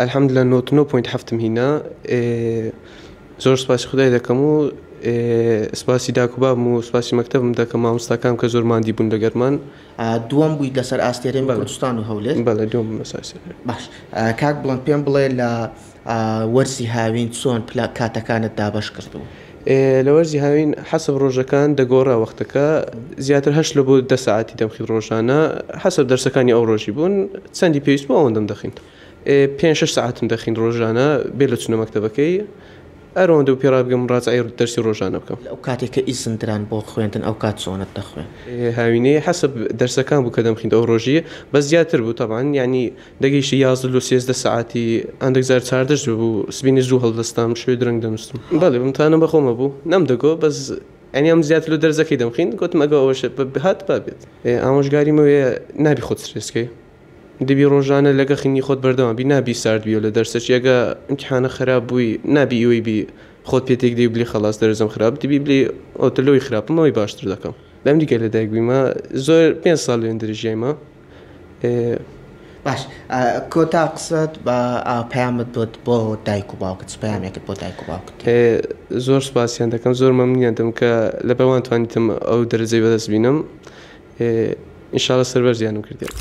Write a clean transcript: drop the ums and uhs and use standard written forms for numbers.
الحمدللە 99 point هەفتم هینا. زۆر سپاسی خودای دەکەم و سپاسی داک و بابم و سپاسی مەکتەبم دەکەم، مامۆستاکانم کە زۆر ماندی بوون لەگەرمان. دووەم بوویت لەسەر ئاستی هەرێمی کوردستان و هەولێر؟ بەڵێ، دووەم بووم لەسەر ئاستی هەرێم. باش کاک بڵند، پێم بڵێ لە وەرزی هاوین چۆن پلە کاتەکانت دابەش کردبوو؟ لە وەرزی هاوین حەسەب ڕۆژەکان دەگۆڕا وەختەکە، زیاتر هەشت لە بۆ 10 سەعاتی دەمخیند ڕۆژانە، حەسەب دەرسەکانی ئەو ڕۆژی بوون، چەندی پێویست بوو ئەوەندەم دەخیند. پێنج شەش سەعاتم دەخیند ڕۆژانە بێ لە چونە مەکتەبەکەی، هەر ئەوەندە بوو پێ ڕابگەم ڕاجعەی دەرسی ڕۆژانە بکەم. ئەو کاتێک کە ئیزن دران بۆ خوێندن ئەو کات چۆنت دەخوێند؟ هاوینەی حەسەب دەرسەکان بوو کە دەمخیند ئەو ڕۆژی، بەس زیاتر بوو تەبعەن، یانی دەگەیشتە 11 لۆ 13 سەعاتی، هەندێک جار 14ش ببوو، سبینی زوو هەڵدەستام، شوێ درەنگ دەنووستم. بەڵێ متمانەم بە خۆمە بوو، نەمدەگۆ، بەس یانی ئەم زیاتر لۆ دەرسەکەی دەمخیند، گوتم ئەگە ئەوەش هات با بێت. ئامۆژگاریم ئەوەیە نابی خۆت سترێس کەی، دەبی ڕۆژانە لەگە خینی خۆت بەردەوام بی، نابی سارد بیەوە لە دەرسەکی، ئەگە ئیمتیحانە خراپ بووی نابی ئیوەی بی خۆت پێ تێک دەی و بلی خەڵاس دەرەجەم خراپ، دەبی بلی ئەوتە لەوەی خراپم ئەوەی باشتر دەکەم. لە ئەمریکا لەدایک بوویمە، زۆر 5 ساڵ لەوێندرێ ژیایمە. باش کۆتا قسەت بە پەیامت بۆ بۆ دایک و باوکت، چ پەیامێکت بۆ دایک و باوکت؟ زۆر سپاسیان دەکەم، زۆر مەمنونیان دەم کە لەبەر وان توانیتم ئەو دەرەجەی بەدەست بینم، ئینشاڵڵا سەربەرزیانم کردیان.